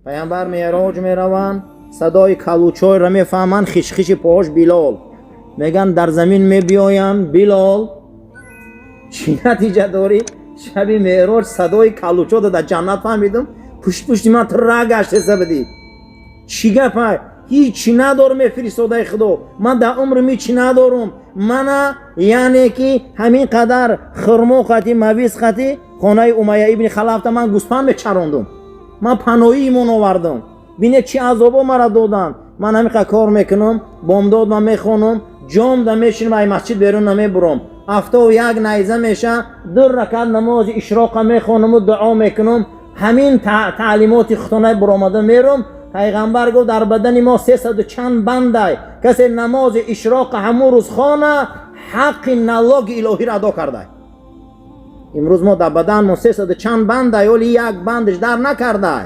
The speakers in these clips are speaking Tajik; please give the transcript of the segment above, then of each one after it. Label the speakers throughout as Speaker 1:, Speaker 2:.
Speaker 1: Пайғамбар меъроҷ мераванд, садои калучойро мефаҳманд, хишхиши пош Билол. Меган дар замин мебиёянд, Билол, чӣ натиҷа дорӣ? Шаби меъроҷ садои калучо дар ҷаннат фаҳмидум, пушт пушти ман тра гаштеса бидӣ. Чӣ гапа? Ҳичи надорум, мефиристодаи Худо. Ман дар умрим ҳичи надорум. Мана яъне ки ҳамин қадар хурмо қати, мавиз қати хонаи Умайя ибни Халафта ман гӯспанд мечарондум. Ман паноҳӣ имон овардам. Бинед, чӣ азобо мара доданд. Ман ҳамин қадр кор мекунам, бомдод ман мехонам, ҷомда мешинам, ай масҷид берун намебурам. Афтоб як найза меша, ду ракат намози ишроқа мехонаму дуо мекунам. Ҳамин таълимоти худонаи буромада мерум. Пайғамбар гуфт, дар бадани мо сесаду чанд бандай. Касе намози ишроқа ҳамун рӯз хона, ҳаққи налоги илоҳиро адо кардай. Имрӯз мо дар баданмо сесаду чанд бандай, оли як бандаш дар накардай,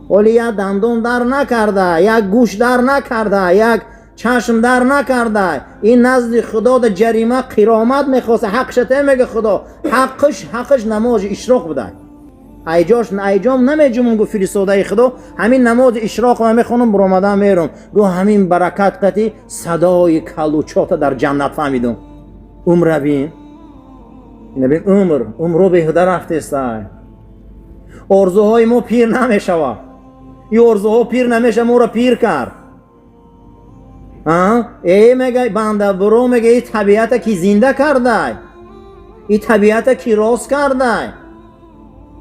Speaker 1: оли як дандон дар накарда, як гӯш дар накарда, як чашм дар накарда. Ин назди Худо да ҷарима қиромат мехоста, ҳақша те мега Худо. Ҳаққаш намози ишроқ будай. Айҷош айҷом намеҷумум, гуфт фиристодаи Худо, ҳамин намози ишроқ ма мехонам, буромадан мерум. Гу ҳамин баракат қати садои калучота дар ҷаннат фаҳмидум. Умра бин, ина бин, умр, умро беҳуда рафтестай. Орзуҳои мо пир намешавад. Ин орзуҳо пир намешава, моро пир кард. Э, мега банда, буро, мега, и табиата ки зинда кардай, и табиата ки рост кардай.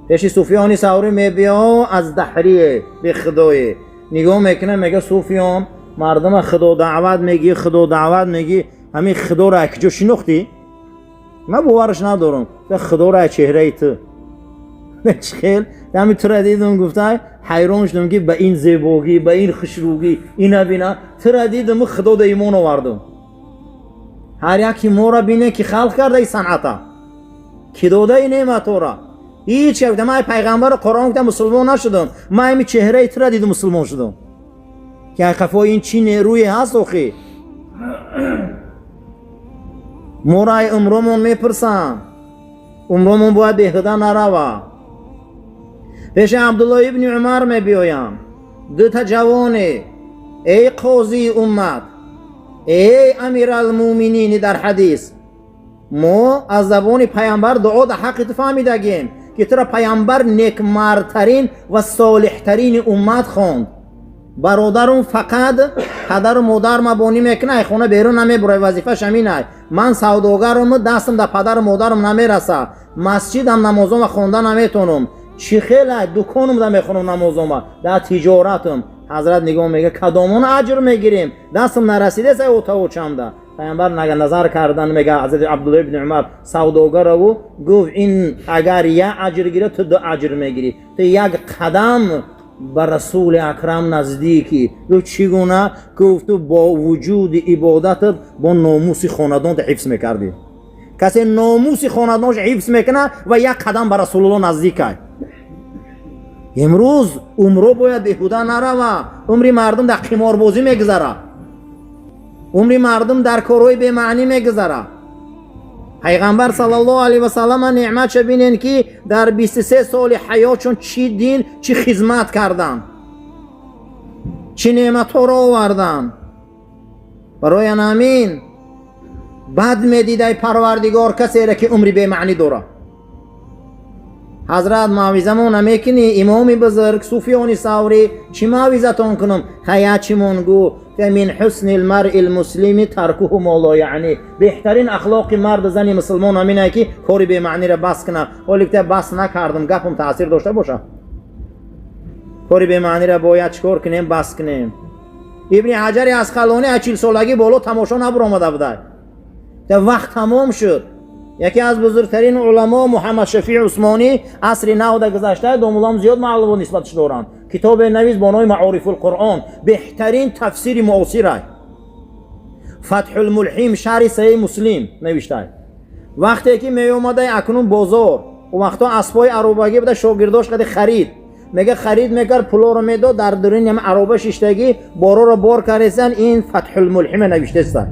Speaker 1: Пеши Суфиёни Саврӣ мебиё, аз даҳрие бехудое нигоҳ мекунад, мега: «Суфиён, мардума Худо даъват мегӣ, Худо даъват мегӣ, ҳамин Худоро аз куҷо шинохтӣ? Ман бовараш надорам. Худоро аз чеҳраи ту хел ҳами тура дидум, гуфта, ҳайрон шудам, ки ба ин зебогӣ, ба ин хушрӯгӣ ина бина, тура дидам, Худода имон овардум». Ҳар яки моро бине, ки халқ карда и санъата, ки додаи неъматҳоро. Ҳеч як гуфта, ман пайғамбару Қуръон гуфта мусулмон нашудам, ман ҳами чеҳраи тура дидум, мусулмон шудам, ки ай қафои ин чӣ нерӯе ҳаст. Охи, моро ай умромон мепурсанд, умромон бояд беҳуда нарава. Пеши Абдулло ибни Умар мебиёям дута ҷавоне: «Эй қозии уммат, эй амиралмӯминини, дар ҳадис мо аз забони пайғамбар дуо дар ҳаққи ту фаҳмидагем, ки тура пайғамбар некмардтарин ва солиҳтарини уммат хонд. Бародарум фақат падару модар мабонӣ мекунад, ай хона берун намебурад, вазифаш ҳаминай. Ман савдогаруму дастам дар падару модарам намераса, масҷидам намозома хонда наметонам. Чӣ хелай, дуконум да мехонам намозома, дар тиҷоратам». Ҳазрат нигоҳ мега: «Кадомон аҷр мегирем? Дастам нарасидеса отавочамда». Пайғамбар назар кардан, мега ҳазрати Абдулло ибни Умар савдогараву гуфт: «Ин агар як аҷр гирад, ту ду аҷр мегирӣ, ту як қадам ба Расули Акрам наздикӣ». Гуфт: «Чӣ гуна?» Гуфт: «Ту бо вуҷуди ибодатат бо номуси хонадонта ҳифз мекардӣ. Касе номуси хонадонаш ҳифз мекунад ва як қадам ба Расулулло наздикай». Имрӯз умро бояд беҳуда нарава. Умри мардум дар қиморбозӣ мегузарад, умри мардум дар корҳои бемаънӣ мегузарад. Пайғамбар саллаллоҳу алайҳи васаллама неъматша бинен, ки дар 23 соли ҳаётшон чӣ дин, чӣ хизмат карданд, чӣ неъматҳоро оварданд. Барои ҳамин бад медидай Парвардигор касере, ки умри бемаънӣ дорад. «Ҳазрат, мавъизамо намекунӣ?» Имоми бузург Суфиёни Саврӣ: «Чӣ мавъизатон кунам?» «Хая, чимон гӯ». «Мин ҳусни лмаръи лмуслими таркуҳу мо ло яъни». Беҳтарин ахлоқи марду зани мусулмон ҳаминае, ки кори бемаъниро бас кунад. Ҳоле ки бас накардам, гапам таъсир дошта бошад. Кори бемаъниро бояд чӣ кор кунем? Бас кунем. Ибни Ҳаҷари Асқалонӣ аз 40-солагӣ боло тамошо набуромада будай, вақт тамом шуд. Яке аз бузургтарин уламо Муҳаммад Шафии Усмонӣ, асри навда гузашта, домуллам зиёд маълумот нисбаташ доранд, китобе навис бо номи Маорифулқуръон, беҳтарин тафсири муосирай. Фатҳулмулҳим, шарҳи Саҳиҳи Муслим навиштай. Вақте ки меомадай акнун бозор, у вақтҳо аспҳои аробагӣ буда, шогирдош қади харид мега, харид мекард, пулоро медод, дар дуруни ҳама ароба шиштагӣ бороро бор кардесан, ин Фатҳулмулҳима навиштеста.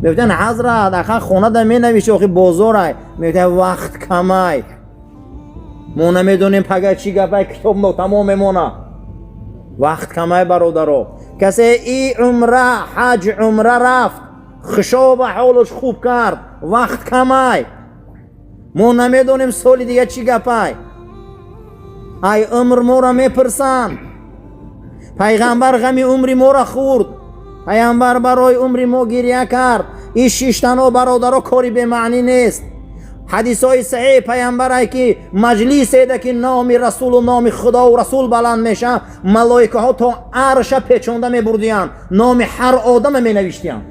Speaker 1: Мегуфтанд: «Ҳазрат, ақа хонада менавишти, охи бозорай». Мегуфтанд: «Вақт камай, мо намедонем пага чӣ гапай, китоб нотамом мемона». Вақт камай, бародаро. Касе и умра, ҳаҷ, умра рафт, хушоба ҳолаш хуб кард. Вақт камай, мо намедонем, соли дига чӣ гапай. Ай умр моро мепурсанд. Пайғамбар ғами умри моро хӯрд, пайғамбар барои умри мо гиря кард. Ин шиштано, бародаро, кори бемаънӣ нест. Ҳадисҳои саҳеҳ пайғамбарай, ки маҷлиседа ки номи расулу номи худову расул баланд меша, малоикаҳо то арша печонда мебурдиянд, номи ҳар одама менавиштиянд: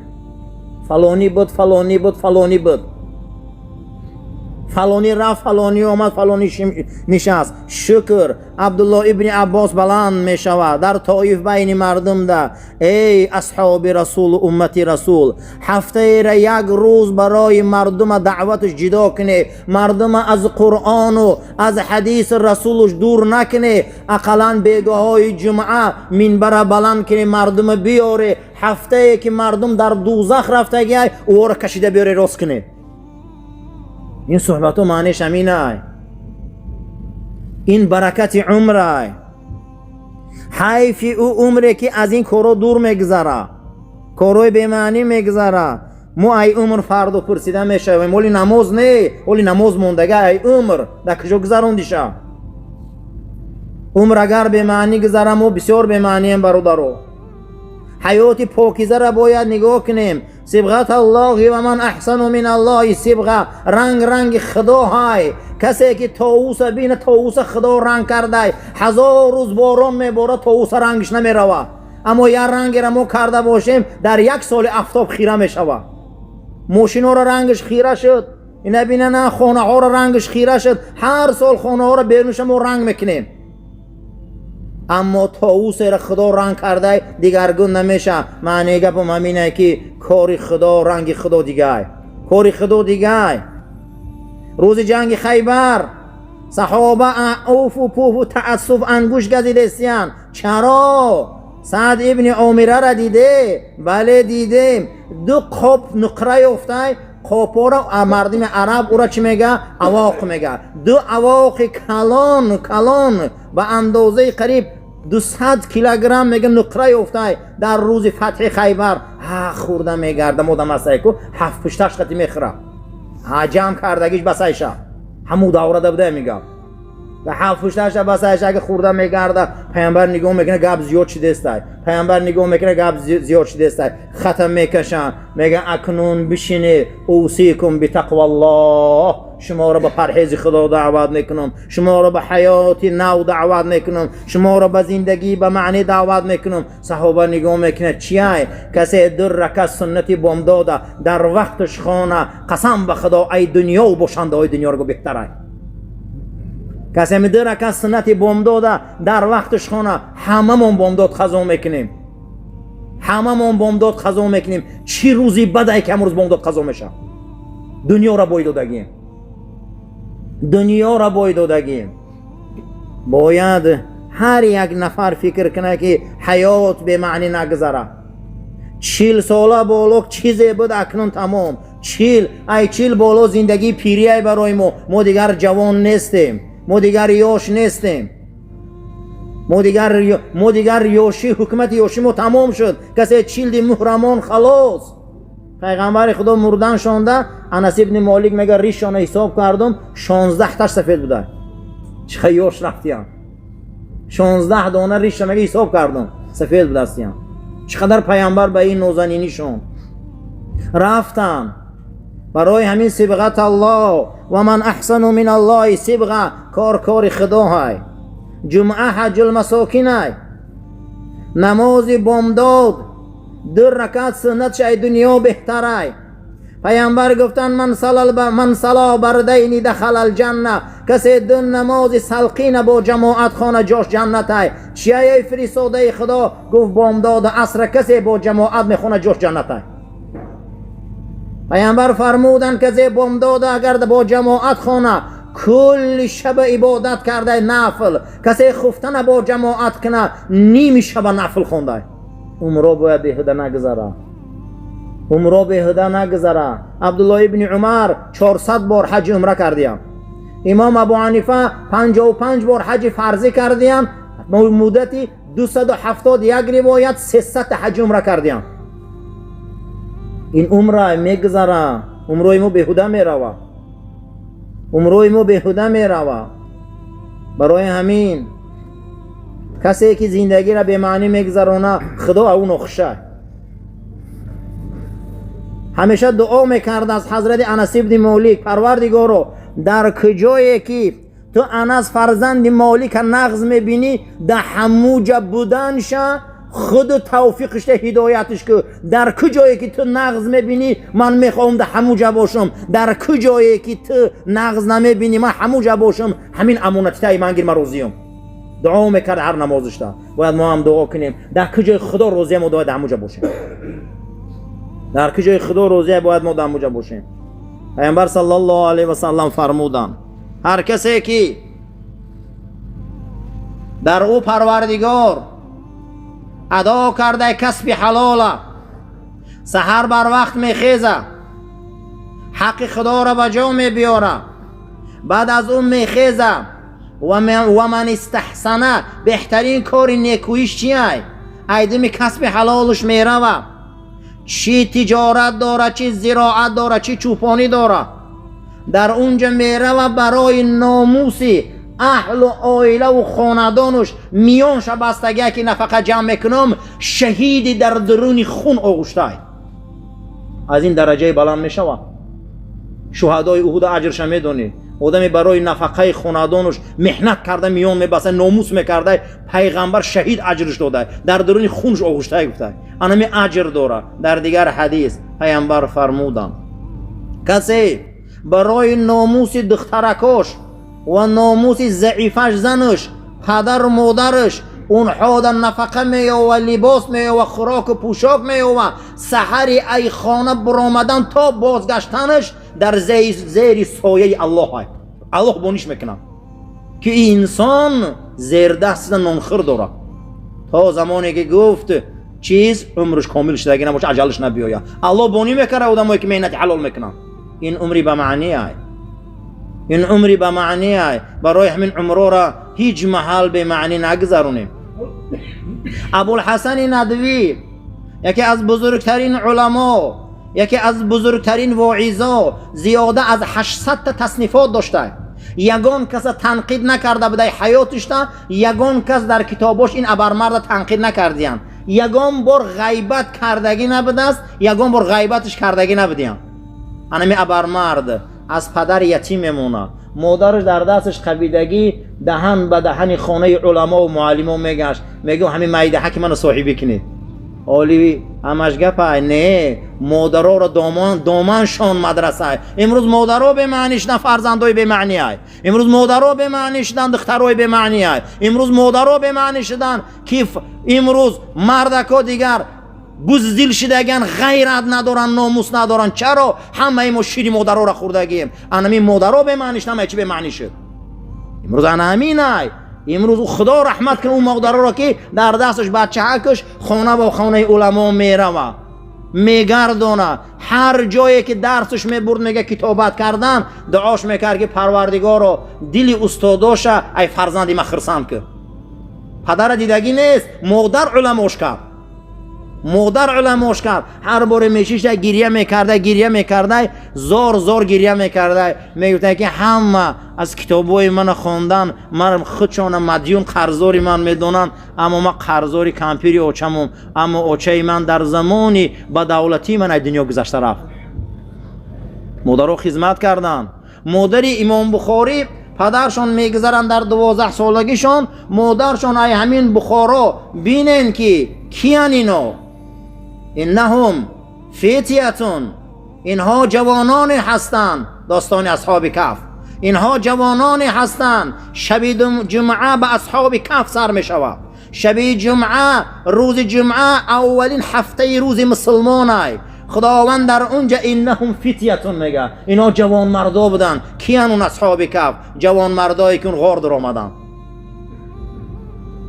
Speaker 1: фалонӣ буд, фалонӣ буд, фалонӣ буд, фалонӣ рафт, фалонӣ омад, фалонӣ нишаст. Шукр, Абдулло ибни Аббос баланд мешавад дар Тоиф байни мардумда: «Эй асҳоби расулу уммати расул, ҳафтаера як рӯз барои мардума даъваташ ҷидо куне, мардума аз Қуръону аз ҳадиси расулуш дур накуне. Ақаллан бегоҳҳои ҷумъа минбара баланд куне, мардума биёре. Ҳафтае ки мардум дар дузах рафтагиай, ӯро кашида биёре, рост куне». Ин суҳбатҳо маънеш ҳаминай. Ин баракати умрай. Ҳайфи ӯ умре, ки аз ин корҳо дур мегузара, корҳои бемаънӣ мегузара. Мо ай умр фардо пурсида мешавем. Оли намоз не, оли намоз мондага, ай умр дар куҷо гузарондиша? Умр агар бемаънӣ гузара, мо бисёр бемаънием, бародаро. Ҳаёти покизара бояд нигоҳ кунем. صبغة الله ومن أحسن من الله صبغة. Ранг ранги худо ҳай. Касе ки товуса бина, товуса худо ранг кардай. 1000 рӯз борон мебора, товуса рангиш намерава. Аммо як рангера мо карда бошем, дар як соли афтоб хира мешава. Мошинҳоро рангаш хира шуд, ина бина, на хонаҳоро рангаш хира шуд. Ҳар сол хонаҳоро берунша мо ранг мекунем, аммо товусеро худо ранг кардай, дигаргун намеша. Маънии гапам ҳамине, ки кори худо, ранги худо дигай, кори худо дигай. Рӯзи ҷанги Хайбар саҳоба уфу пуфу таассуф, ангуш газидестиянд. Чаро? Саъд ибни Омирара диде? Бале, дидем. Ду қоп нуқра ёфтай. Қопҳоро мардуми араб ура чӣ мега? Авоқ мега. Ду авоқи калон калон, ба андозаи қариб 200 килограмм мега, нуқра ёфтай дар рӯзи фатҳи Хайбар. Ҳа, хӯрда мегардам. Одам астайку, ҳафт пушташ қати мехӯра. Ҳа, ҷамъ кардагиш басайша. Ҳамун даврада буда мегап. Ҳафт пушташа басайша, ага хӯрда мегарда. Пайғамбар нигоҳ мекуна, гап зиёд шидестай. Пайғамбар нигоҳ мекуна, гап зиёд шидестай. Хата мекашанд, мега: «Акнун бишине. أوصيكم بتقوى الله. Шуморо ба парҳези худо даъват мекунам, шуморо ба ҳаёти нав даъват мекунам, шуморо ба зиндагӣ ба маънӣ даъват мекунам». Саҳоба нигоҳ мекунад: чияй? Касе ду ракат суннати бомдода дар вақташ хона, қасам ба худо, ай дунёву бошандаҳои дунёро беҳтарай. Касе ду ракат суннати бомдода дар вақташ хона. Ҳамамон бомдод қазо мекунем, ҳамамон бомдод қазо мекунем. Чӣ рӯзи бадае, ки ҳамрӯз бомдод қазо мешавад! Дунёро бой додагием, дунёро бой додагием. Бояд ҳар як нафар фикр кунад, ки ҳаёт бемаънӣ нагузара. 40 сола боло чизе буд, акнун тамом. 40, ай 40 боло зиндагии пирияй барои мо. Мо дигар ҷавон нестем, мо дигар ёш нестем, мо дигар ёшӣ, ҳукумати ёшӣ мо тамом шуд. Касе 40 ди муҳрамон, халос. Пайғамбари худо мурдан шонда, Анас ибни Молик мега, ришона ҳисоб кардум, 16-таш сафед буда. Чиха ёш рафтиям! 16 дона риша, мега, ҳисоб кардум, сафед будастиям. Чӣ қадар пайғамбар ба ин нозанинишон рафтан. Барои ҳамин صبغة الله ومن أحسن من الله صبغة. Кор кори худо ҳай. Ҷумъа ҳаҷҷул масокинай. Намози бомдод ду ракат суннатш ай дунё беҳтарай. Пайғамбар гуфтанд: من صلى البردين دخل الجنة. Касе ду намози салқина бо ҷамоат хона, ҷош ҷаннатай. Чияй, фиристодаи худо? Гуфт: бомдоду асра касе бо ҷамоат мехона, ҷош ҷаннатай. Пайғамбар фармуданд: касе бомдода агар бо ҷамоат хона, кулли шаба ибодат кардай, нафл. Касе хуфтана бо ҷамоат куна, ними шаба нафл хондай. Умро бояд беҳуда нагузара, умро беҳуда нагузара. Абдулло ибни Умар 400 бор ҳаҷи умра кардиям. Имом Абу Ҳанифа 55 бор ҳаҷи фарзӣ кардиям, муддати 271 ривоят 300 ҳаҷ умра кардиям. Ин умра мегузара, умрои мо беҳуда мерава, умрои мо беҳуда мерава. Барои ҳамин касе ки зиндагиро бемаънӣ мегузарона, Худо ав нохуша. Ҳамеша дуо мекард аз ҳазрати Анас ибни Молик: Парвардигоро, дар куҷое ки ту Анас фарзанди Молика нағз мебинӣ, дар ҳамуҷа буданша худу тавфиқишта, ҳидоятиш ку. Дар куҷое ки ту нағз мебинӣ, ман мехоҳам дар ҳамуҷа бошам. Дар куҷое ки ту нағз намебинӣ, ман ҳамуҷа бошам. Ҳамин амонатитаи ман гир, ман розиём. Дуо мекард ҳар намозишта. Бояд мо ҳам дуо кунем: дар куҷои Худо розия, мо бояд дар ҳамуҷа бошем. Дар куҷои Худо розия, бояд мо дар ҳамуҷа бошем. Пайғамбар саллаллоҳу алайҳи васаллам фармуданд: ҳар касе ки дар ӯ Парвардигор адо кардаи касби ҳалола, саҳар барвақт мехеза, ҳаққи Худоро ба ҷо мебиёра, баъд аз ӯ мехеза ва ман истаҳсана, беҳтарин кори некӯиш чиай? Айдими касби ҳалолуш мерава, чӣ тиҷорат дора, чӣ зироат дора, чӣ чӯпонӣ дора, дар унҷа мерава, барои номуси аҳлу оилаву хонадонуш миёнша бастагия ки нафақа ҷамъ мекунам, шаҳиди дар дуруни хун оғуштай. Аз ин дараҷаи баланд мешавад? Шуҳадои Уҳуда аҷрша медонӣ. Одаме барои нафақаи хонадонуш меҳнат карда, миён мебаста, номус мекарда, пайғамбар шаҳид аҷрш дода, дар дуруни хунш оғуштай гуфта, анами аҷр дора. Дар дигар ҳадис пайғамбар фармуданд: касе барои номуси духтаракош ва номуси заифаш, занаш, падару модараш, онҳода нафақа меёва, либос меёва, хӯроку пӯшок меёва, саҳари ай хона буромадан то бозгаштанаш дар зери сояи Аллоҳ, Аллоҳ бониш мекунад, ки инсон зердаста нонхӯр дорад, то замоне ки гуфт чиз умрш комил шудагӣ набоша, аҷалаш набиёяд. Аллоҳ бонӣ мекард одамое ки меҳнати ҳалол мекунанд. Ин умри ба маъни ай, ин умри ба маъни ай. Барои ҳамин умрора ҳеҷ маҳал бемаънӣ нагузаронем. Абулҳасани Надвӣ, яке аз бузургтарин уламо, яке аз бузургтарин воизо, зиёда аз 800 та таснифот дошта, ягон каса танқид накарда будай ҳаётишта, ягон кас дар китобош ин абармарда танқид накардиянд, ягон бор ғайбат кардагӣ набудааст, ягон бор ғайбатиш кардагӣ набудиянд. Анами абармард аз падар ятим мемонад. Модараш дар дасташ қабидагӣ даҳан ба даҳани хонаи уламову муаллимо мегашт, мегӯ: ҳамин майдаҳа ки маро соҳибӣ кунед. Оли ҳамаш гапай не, модароро доманшон мадраса. Имрӯз модаро бемаънӣ шудан, фарзандои бемаънӣ ай. Имрӯз модаро бемаънӣ шудан, духтарои бемаънӣ ай. Имрӯз модаро бемаънӣ шудан, ки имрӯз мардако дигар буздил шидаган, ғайрат надоранд, номус надоранд. Чаро? Ҳамаи мо шири модароро хӯрдагием. Анами модаро бемаънӣ шуд, ҳамаи чи бемаънӣ шуд имрӯз. Ана ҳамин ай. Имрӯз Худо раҳмат кунад ӯ модароро, ки дар дасташ бачаҳакаш хона ба хонаи уламо мерава, мегардона. Ҳар ҷое ки дарсаш мебурд, мега, китобат кардан, дуош мекард, ки Парвардигоро, дили устодоша ай фарзанди ма хирсанд кун. Падара дидагӣ нест, модар уламош кард, модар уламош кард. Ҳар боре мешишта, гирья мекарда, гирья мекарда, зор зор гирья мекарда, мегуфта, ки ҳама аз китобҳои мана хондан, ман худшона мадюн, қарздори ман медонанд, аммо ман қарздори кампири очамум. Аммо очаи ман дар замони ба давлатии ман аз дунё гузашта рафт. Модаро хизмат карданд. Модари Имом Бухорӣ, падаршон мегузаранд дар 12 солагишон, модаршон ай ҳамин Бухоро. Бинен, ки киян ино? Иннаҳум фитятун, инҳо ҷавононе ҳастанд. Достони Асҳоби Каҳф. Инҳо ҷавононе ҳастанд. Шаби ҷумъа ба Асҳоби Каҳф сар мешавад. Шаби ҷумъа, рӯзи ҷумъа, аввалин ҳафтаи рӯзи мусулмонай. Худованд дар унҷа иннаҳум фитятун мега, ино ҷавонмардо буданд. Киян он Асҳоби Каҳф? Ҷавонмардое ки он ғор дуромаданд.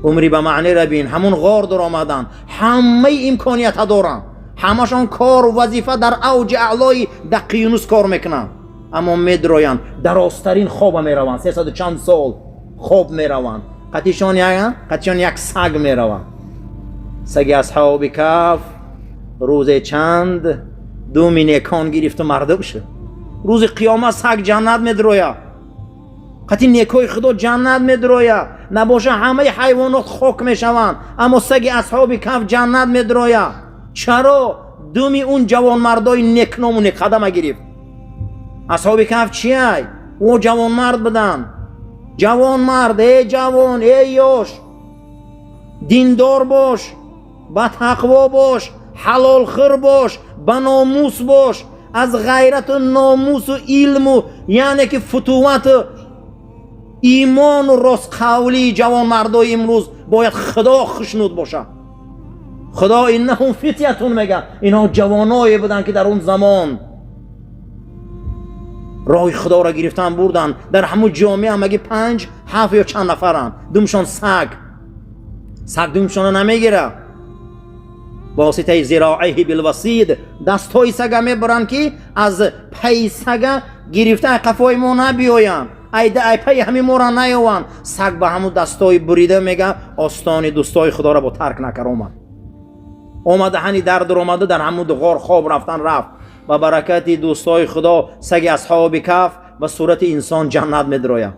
Speaker 1: Умри ба маънира бин. Ҳамун ғор дуромаданд, ҳамаи имкониятҳа доранд, ҳамашон кору вазифа дар авҷи аълои дақиюнус кор мекунанд, аммо медроянд, дарозтарин хоба мераванд, сесаду чанд сол хоб мераванд. Қатишон як саг меравад. Саги асҳоби каф рӯзе чанд думи некон гирифту мардум шуд. Рӯзи қиёмат саг ҷаннат медроя, қати некои худо ҷаннат медроя. Набоша ҳамаи ҳайвонот хок мешаванд, аммо саги асҳоби каф ҷаннат медроя. Чаро? Думи он ҷавонмардои некному некқадама гирифт. Асҳоби каф чиай? Ӯ ҷавонмард буданд. Ҷавонмард, эй ҷавон, эй ёш, диндор бош, ба тақво бош, ҳалолхӯр бош, ба номус бош, аз ғайрату номусу илму, яъне ки футувату имону ростқавлии ҷавонмардои имрӯз бояд Худо хушнуд бошад. Худо иннаҳум фитятун мега, инҳо ҷавоное буданд, ки дар он замон роҳи Худоро гирифтан бурданд. Дар ҳамун ҷомеа ҳамагӣ панҷ, ҳафт ё чанд нафаранд. Думшон саг, саг думшона намегира. Ба воситаи зироаҳи билвасид дастҳои сага мебаранд, ки аз пайи сага гирифта ай қафои мо набиёянд, ай пайи ҳамин моро наёванд. Саг ба ҳамун дастҳои бурида мега, остони дӯстои Худоро бо тарк накар. Омад, омада, ҳани дар дуромада, дар ҳамун ғор хоб рафтан рафт. Ба баракати дӯстои Худо саги асҳоби каф ба сурати инсон ҷаннат медрояд.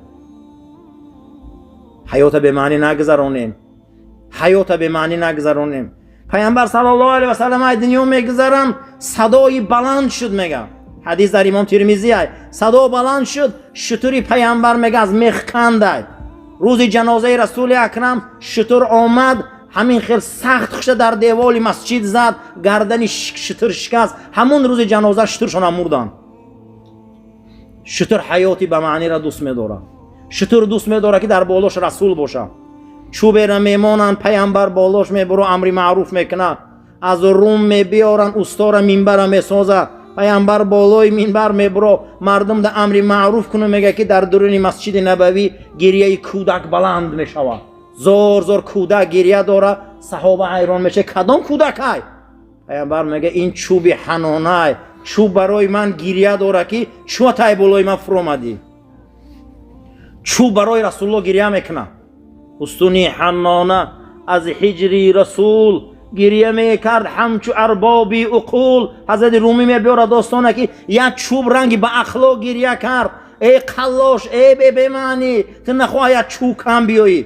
Speaker 1: Ҳаёта бемаънӣ нагузаронем, ҳаёта бемаънӣ нагузаронем. Пайғамбар саллаллоҳу алайҳи васаллам ай дунё мегузаранд, садои баланд шуд, мега, ҳадис дар имом Термизӣ ай. Садо баланд шуд, шутури пайғамбар, мега, аз мех кандай. Рӯзи ҷанозаи расули акрам шутур омад, ҳамин хел сахт хушта дар деволи масҷид зад, гардани шутур шикаст. Ҳамун рӯзи ҷаноза шутуршона мурданд. Шутур ҳаёти ба маъниро дӯст медорад. Шутур дӯст медорад, ки дар болош расул бошад. Чӯбера мемонанд, пайғамбар болош мебуро, амри маъруф мекунад. Аз Рум мебиёранд устора, минбара месозад, пайғамбар болои минбар мебуро, мардум да амри маъруф куну. Мега, ки дар дуруни масҷиди Набавӣ гирияи кӯдак баланд мешавад. Зор зор кӯдак гирия дора. Саҳоба ҳайрон мешавад, кадом кӯдакай? Пайғамбар мега, ин чӯби ҳанонай, чӯб барои ман гирия дора, ки чӯ тай болои ман фуромадӣ. Чӯб барои Расулулло гирия мекунад. Устуни ҳаннона аз ҳиҷри расул гирия мекард ҳамчу арбоби уқул. Ҳазрати Румӣ мебиёрад достона, ки як чӯб ранги ба ахлоқ гирия кард. Эй қаллош, эй бебемаънӣ, ту нахоҳ як чӯб кам биёӣ.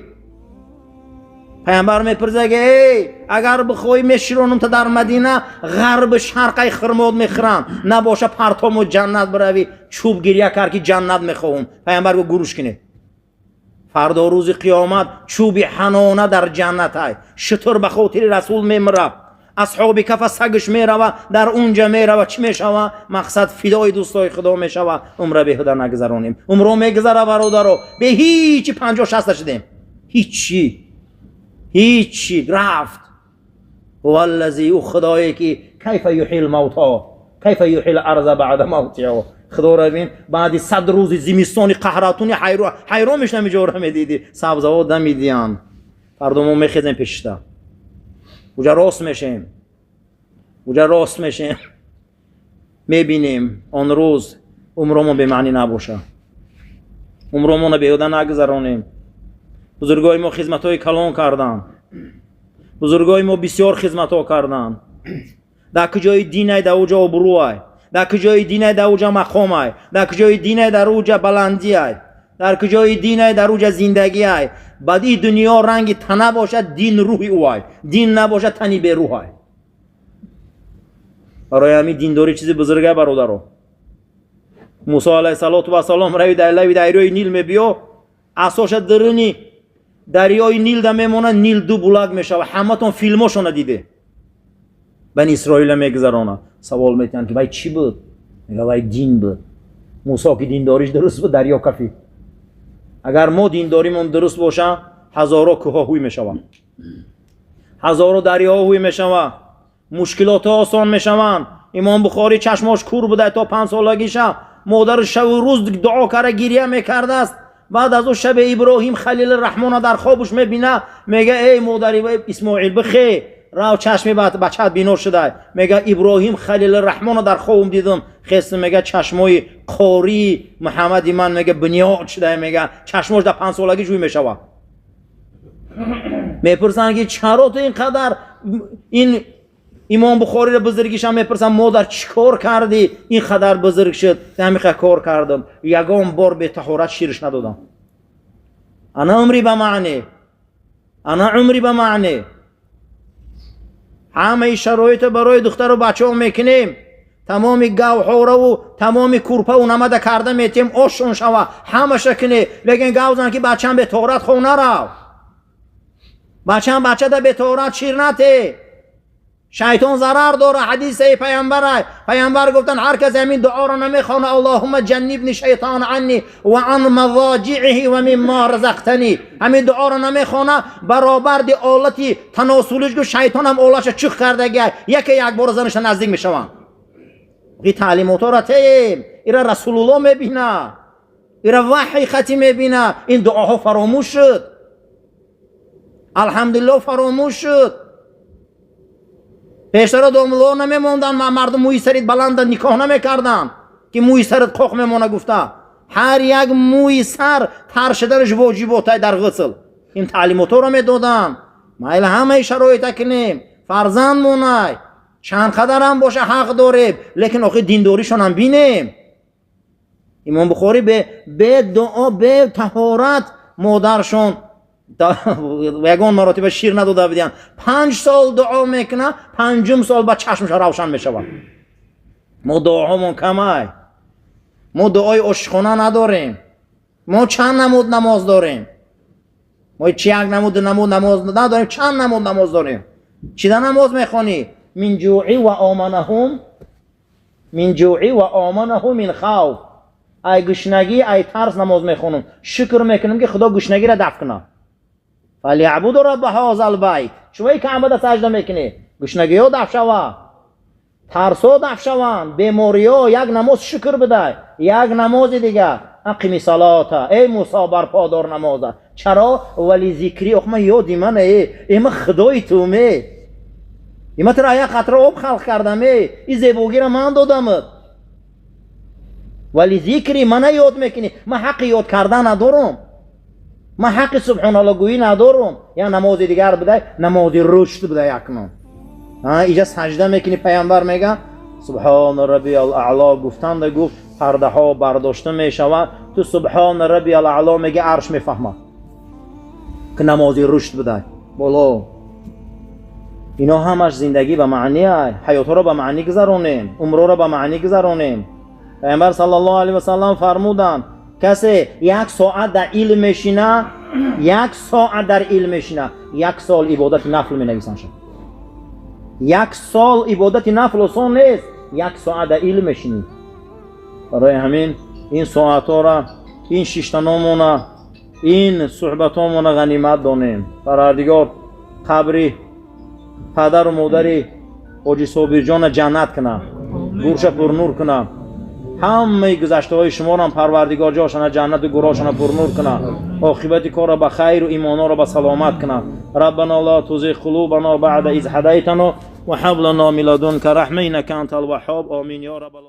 Speaker 1: Пайғамбар мепурсад, ки эй, агар бихоҳӣ, меширонам та дар Мадина, ғарби шарқай хирмод мехӯранд, набоша партому ҷаннат биравӣ. Чӯб гирия кард, ки ҷаннат мехоҳум. Пайғамбар гуфт, гурӯш кунед. Фардо рӯзи қиёмат чӯби ҳанона дар ҷаннатай. Шутур ба хотири расул мемирад. Асҳоби кафа сагш мерава, дар унҷа мерава. Чӣ мешава? Мақсад фидои дӯстои Худо мешава. Умра беҳуда нагузаронем. Умро мегузара, бародаро, бе ҳичи. 50, 60 шудем, ҳичи, ҳичи рафт. Ҳуваллази, ӯ худое ки кайфа юҳйил мавто, кайфа юҳйил арза баъда мавтиҳо. Худоро бин, баъди 100 рӯзи зимистони қаҳратуни ҳайрон мешудам, иҷора медидӣ, сабзавот дамидиянд. Фардо мо мехезем пешишта, уҷа рост мешем, уҷа рост мешем, мебинем. Он рӯз умромон бемаънӣ набоша, умромонро беҳуда нагузаронем. Бузургои мо хизматҳои калон карданд, бузургои мо бисёр хизматҳо карданд. Дар куҷои динай, дар уҷа обрӯай, дар куҷои динай, дар уҷа мақомай, дар куҷои динай, дар уҷа баландиай, дар куҷои динай, дар уҷа зиндагиай. Баъд и дунё ранги тана бошад, дин рӯҳи ӯай, дин набошад, тани берӯҳай. Барои ҳамин диндорӣ чизи бузурга, бародаро. Мусо алайҳиссалоту вассалом рави дар лави дарёи Нил мебиё, асоша даруни дарёи Нил да мемонад, Нил ду булак мешава. Ҳаматон филмошона диде. Бани Исроила мегузаронад, савол метиҳанд, ки вай чӣ буд? Мега, вай дин буд. Мусо ки диндориш дуруст буд, дарё кафид. Агар мо диндоримон дуруст боша, ҳазоро кӯҳҳо ҳуй мешаванд, ҳазоро дарёҳо ҳуй мешавад, мушкилотҳо осон мешаванд. Имом Бухорӣ чашмош кур буда то 5 солагиша. Модари шаву рӯз дуо карда, гирия мекардааст. Баъд аз ӯ шаби Иброҳим Халили Раҳмона дар хобуш мебина, мега, эй модари Исмоил, бихе рав, чашми бачаат бино шуда. Мега, Иброҳим Халили Раҳмона дар хобум дидум, хестм, мега, чашмои қории Муҳаммади ман, мега, бунёд шуда. Мега, чашмош дар 5 солагӣ ҷӯй мешавад. Мепурсанд ки чаро ту ин қадар ин Имом Бухориро бузургишам мепурсанд, модар чӣ кор кардӣ ин қадар бузург шуд? Ҳамиқа кор кардам, ягон бор бетаҳорат ширш надодам. Ана умри ба маъне, ана умри ба маъне. Ҳамаи шароито барои духтару бачаҳо мекунем, тамоми гавҳораву тамоми курпаву намада карда метиҳем, ошон шава, ҳамаша кунӣ, лекин гав зан ки бачаам бетоҳорат хов нарав, бачаам бачада бетоҳорат шир нате, шайтон зарар дора. Ҳадисаи паямбара, паямбар гуфтанд, ҳар касе ҳамин дуоро намехона, аллоҳумма ҷаннибни шайтона анни ва ан мазоҷииҳи ва мимма разақтани, ҳамин дуоро намехона, баробарди олати таносулиш гу шайтонам олаша чух кардагиай, яке як бора занаша наздик мешаванд. И таълимотҳоро теем, ира Расулулло мебина, ира ваҳй хати мебина. Ин дуоҳо фаромӯш шуд, алҳамдулилло, фаромӯш шуд. Пештара домулло намемонданд, мардум мӯи сарит баланда никоҳ намекарданд, ки мӯи сарит қоқ мемона гуфта. Ҳар як мӯи сар тар шуданаш воҷиботай дар ғусл. Ин таълимотҳоро медоданд. Майли, ҳамаи шароита кунем, фарзанд монай, чанд қадарам боша ҳақ дорем, лекин охир диндоришонам бинем. Имом Бухорӣ бе дуо, бе таҳорат модаршон ягон маротиба шир надода будиянд. 5 сол дуо мекуна, панҷум сол ба чашмша равшан мешавад. Мо дуоҳомон камай, мо дуои ошиқона надорем. Мо чанд намуд намоз дорем? Мо чи як намуд намуд намоз надорем, чанд намуд намоз дорем? Чида намоз мехонӣ? Мин ҷӯъи ва оманаҳум, мин ҷӯъи ва оманаҳу мин хавф. Ай гушнагӣ, ай тарс намоз мехонам, шукр мекунам, ки Худо гушнагиро дафт кунад. Фалябуду рабба ҳозал байт. Шумои Каъбада сажда мекунӣ, гушнагиҳо дафт шава, тарсо дафт шаванд, бемориҳо. Як намоз шукр бидай, як намози дигар ақими салота, эй Мусо, барпо дор намоза. Чаро? Вали зикри. Ох, ман ёди ман, э ман худои туме, има туро як қатра об халқ кардам, э и зебогиро ман додамат. Вали зикри, мана ёд мекунӣ, ман ҳаққи ёд кардан надорам, ман ҳаққи субҳоналлоҳгӯӣ надорам. Я намози дигар бидай, намози рушд бидай. Акнун иҷа сажда мекунӣ, паямбар мега, субҳона раббиял аъло гуфтанда, гуфт, пардаҳо бардошта мешавад. Ту субҳона раббиял аъло меги, арш мефаҳмад, ки намози рушд бидай боло. Ино ҳамаш зиндагӣ ба маъния, ҳаётҳоро ба маънӣ гузаронем, умрҳоро ба маънӣ гузаронем. Паямбар саллаллоҳу алайҳи васаллам фармуданд, касе як соат дар илм мешина, як соат дар илм мешина, як сол ибодати нафл менависанд. Як сол ибодати нафл осон нест, як соат дар илм мешинӣ. Барои ҳамин ин соатҳоро, ин шиштаномона, ин суҳбатҳомона ғанимат донем. Парвардигор қабри падару модари ҳоҷи Собирҷона ҷаннат кунад, гурша пурнур кунад. Ҳамаи гузаштаҳои шуморо Парвардигор ҷошана ҷаннату гурошана пурнур кунад, оқибати корро ба хайру имонҳоро ба саломат кунад. Раббана ла тузиғ қулубана баъда из ҳадайтана ва ҳаб лана мин ладунка раҳма иннака антал ваҳҳоб. Омин ё раббал.